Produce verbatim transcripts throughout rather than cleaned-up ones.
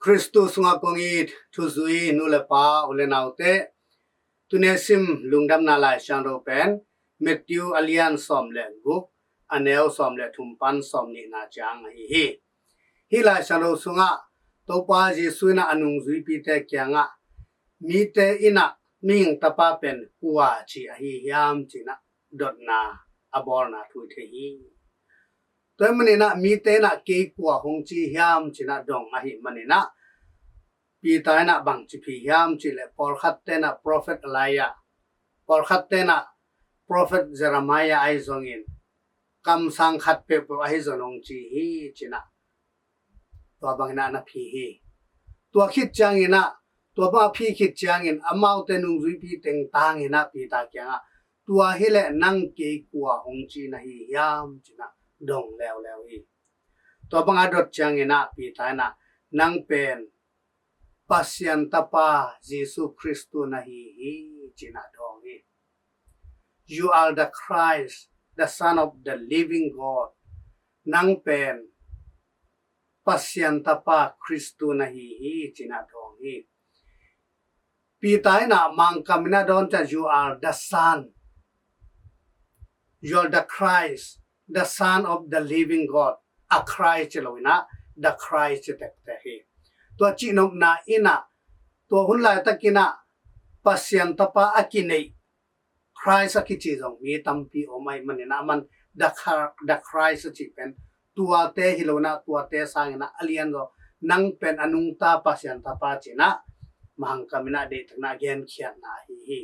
Khristu sungah kong it thuzui nu le pa, u le naute, tuni sim lungdamna Lai Siangtho pen Matthew a lian sawm le guk, a neu sawm le thum pan sawm nihna ciang ahi hi. Hih Lai Siangtho sungah Topa Jesuh in ah a nungzuipite kiangah mite in ah Mihing Tapa pen kua ci ahi hiam ci-in ah dotna a bawlna thu i thei hi. Tua ahih manin ah mite in ah kei kua hong ci hiam ci-in ah dong ahih manin ah Peter in ah bang ci phi hiam cih leh pawlkhatte in ah Prophet Elijah, pawlkhatte in ah Prophet Jeremiah ahi zongin kamsang khat peuhpeuh ahi zong hong ci hi ci-in ah tua bangin ah na phi hi. Tua khit ciangin ah, tua bang a phi khit ciangin amaute nungzuipi teng tangin ah Peter kiangah tua hi leh nang kei kua hong ci na hi hiam ci-in ah dong leuleu hi. Tua bang a dot ciangin ah Peter in ah nang pen Pasian Tapa Jesuh Khristu na hi hi ci-in ah dong hi. You are the Christ, the Son of the living God. Nang pen Pasian Tapa Khristu na hi hi ci-in ah dong hi. Peter in ah Mangkam in ah dong ciang you are the Son. You are the Christ, the Son of the living God. A Christ ci lo in ah the Christ ci tektek hi. Tua cihnopna in ah tua hun laitakin ah Pasian Tapa a kineih Christ a kici zong mi tampi om ahih manin ah aman the Chri-, the Christ a cih pen tuate hi lo in ah tuate sangin ah a lianzaw nang pen a nungta Pasian Tapa ci-in ah Mangkam in ah deihtakin ah genkhiatna ahi hi.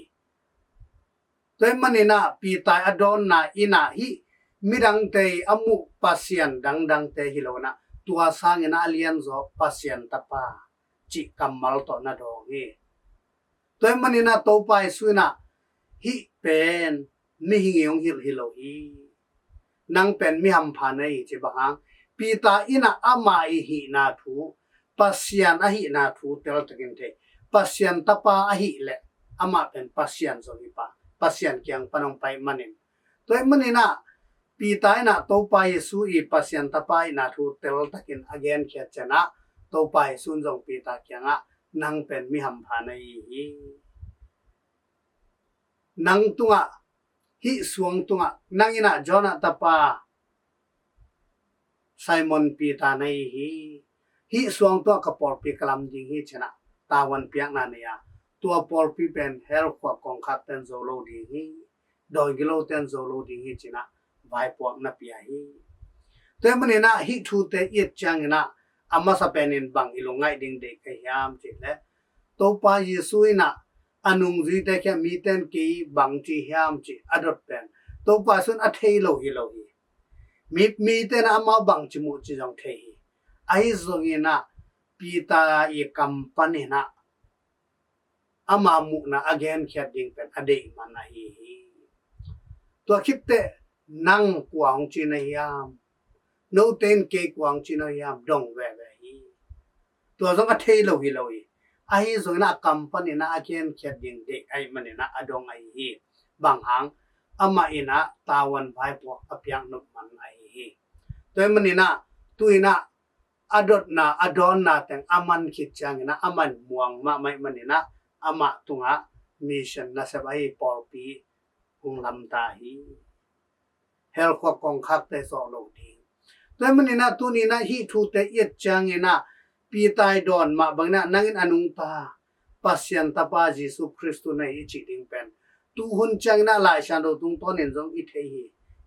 Tua ahih manin ah Peter a dawnna in ah hih midangte a muh Pasian dangdangte hi lo in ah tua sangin ah a lianzaw Pasian Tapa cih kammal tawh na dong hi. Tua ahih manin ah Topa Jesuh in ah hih pen mihing i hong hilh hi lo hi. Nang pen mi hampha na hi ci bang hang Peter in ah amah i hihna thu, Pasian a hihna thu teltakin thei. Pasian Tapa ahih leh amah pen Pasian zong hi pah, Pasian kiang pan hong pai manin. Tua ahih manin ah Peter in ah Topa Jesuh i Pasian Tapa ahihna thu teltakin a genkhiat ciang ah Topa Jesuh in zong Peter kiangah nang pen mi hampha na hi hi. Nang tungah, hih suang tungah, nang in ah Jonah tapa Simon Peter na hi hi. Hih suang tungah ka pawlpi ka lam ding hi ci-in ah tavuan piakna nei a, tua pawlpi pen hell khua kongkhakte'n zo lo ding hi, dawi gilote'n zo lo ding hi ci-in ah vaipuak na pia hi. Tua ahih manin ah hih thute i et ciangin ah a masa penin bang i lungngaih ding deih ka hiam cih leh Topa Jesuh in ah a nungzuite kiang mite'n kei bang ci hiam cih a dot pen Topa Jesuh in a thei lo hi lo hi. Mi, mite'n ah amau bang ci muh ci zong thei hi. Ahi zongin ah Peter i kam panin ah ama muhna a genkhiat ding pen a deih man ahi hi. Tua khit teh nang kua hong ci na hiam, note in kei kua hong ci na hiam dong veve hi. Tua zong a thei lo hi lo hi. Ahi zongin ah a kam panin ah a genkhiat ding deih ahih manin ah a dong ahi hi. Bang hang amah in ah tavuan vaipuak a piak nop man ahi hi. Tua ahih manin ah tu-in ah a dotna a dawnna teng a man khit ciangin ah a man muang mahmah ahih manin ah amah tungah mission nasep ahi pawlpi hong lamta hi. Hell khua kongkhakte zawh lo ding. Tua ahih manin ah tuni-in ah hih thute i et ciangin ah Peter i dawn mah bangin ah nang in a nungta Pasian Tapa Jesuh Khristu na hi i cih ding pen tuhun ciangin ah Lai Siangtho tungtawnin zong i thei hi.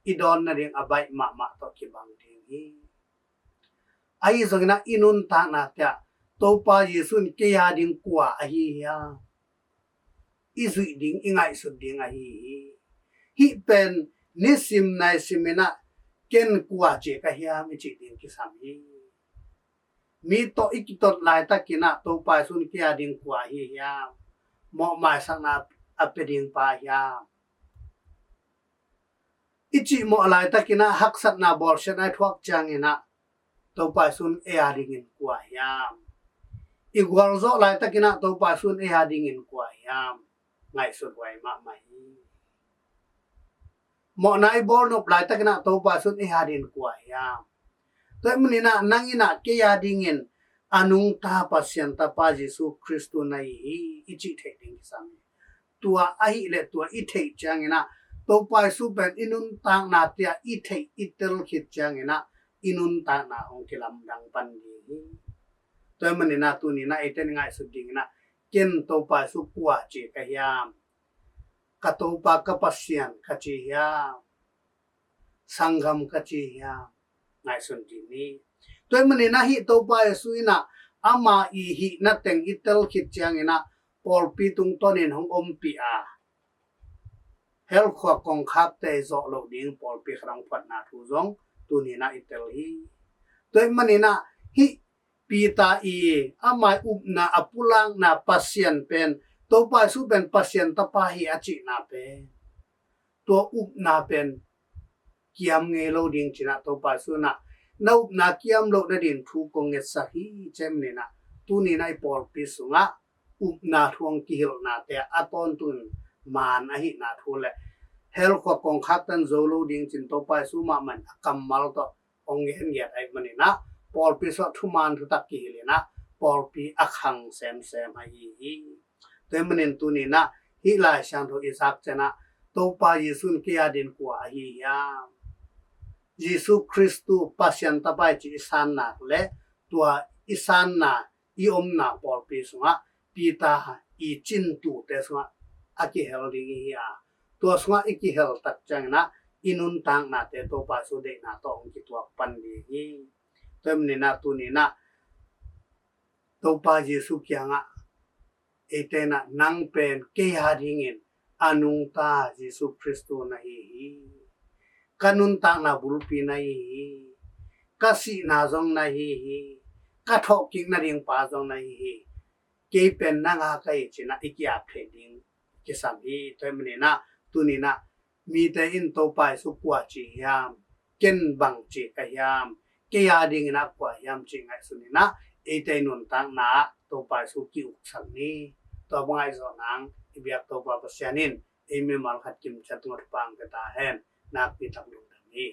I dawn nading a baih mahmah tawh kibang ding hi. Ahi zongin ah i nuntakna teh ah Topa Jesuh in kei a ding kua ahi hiam i zuih ding, i ngaihsut ding ahi hi. Hih pen nisim naisim in ah ken kua ci ka hiam i cih ding kisam hi. Mi tawh i kitot laitakin ah Topa Jesuh in kei a ding kua ahi hiam, mawh maisakna a pia ding pa hiam i cih mawh laitakin ah haksatna bawlsiatna i thuak ciangin ah Topa Jesuh in ei a dingin kua hiam, i gualzawh laitakin ah Topa Jesuh in ei a dingin kua hiam ngaihsut huai mahmah hi. Mawhna i bawlnop laitakin ah Topa Jesuh in ei a dingin kua hiam. Tua ahih manin ah nang in ah kei a dingin a nungta Pasian Tapa Jesu Khristu na hi hi i cih theih ding kisam hi. Tua ahih leh tua i theih ciangin ah Topa Jesu pen i nuntakna te ah i theih i tel khit ciangin ah i nuntakna hong kilamdang pan ding hi. Tua ahih manin ah tuni-in ah eite in ngaihsut dingin ah ken Topa Jesu kua ci ka hiam? Ka Topa ka Pasian ka ci hiam? Sanggam ka ci hiam? Ngaihsun ding ni. Tua ahih manin ah hih Topa Jesu in ah ama i hihna teng i tel khit ciangin ah pawlpi tungtawnin hong ompih a, hell khua kongkhakte i zawh loh ding pawlpi khat hong phuatna thu zong tuni-in ah i tel hi. Tua ahih manin ah hih Peter i ama i upna a pulakna Pasian pen, Topa Jesu pen Pasian Tapa hi a cihna pen, tua upna pen kiam ngei lo ding ci-in ah Topa Jesu in ah na upna kiam loh nading thu kong ngetsak hi. Tua ahih manin ah tuni-in ah i pawlpi sungah upna thu hong kihilhnate a tawntungin maan ahihna thu le hell khua kongkhak tan zo lo ding ci-in Topa Jesu mahmah in a kammal tawh hong ngen ngiat ahih manin ah pawlpi sungah thuman thutak kihilhin ah pawlpi a khang semsem ahi hi. Tua ahih manin tuni-in ah hih Lai Siangtho i zak ciangin ah Topa Jesu in kei a dingin kua ahi hiam? Jesu Khristu Pasian Tapa hi ci i san nak le tua i sanna i omna pawlpi sungah Peter i cintute sungah a kihel ding i hi a, tua sungah i kihel tak ciangin ah i nuntaknate Topa Jesu deihna tawh hong kituak pan ding hi. Tua ahih manin ah tuni-in ah Topa Jesu kiangah eite in ah nang pen kei a dingin a nungta Jesu Khristu na hi hi. Ka nuntakna bulpi na hi hi. Ka sihna zong na hi hi. Ka thawhkik nading pa zong na hi hi. Kei pen nang a ka hi ci-in ah i ki-ap theih ding kisam hi. Tua ahih manin ah tuni-in ah mite in Topa Jesu kua ci hiam? Ken bang ci ka hiam? Kei a dingin ah kua hiam cih ngaihsun in ah eite i nuntakna ah Topa Jesu ki-uksak ni. Tua bang ahi zongin i biak Topa Pasian in ei mimal khat kimciat tungah thupha hong pia ta hen. Nakpi tak lungdam hi.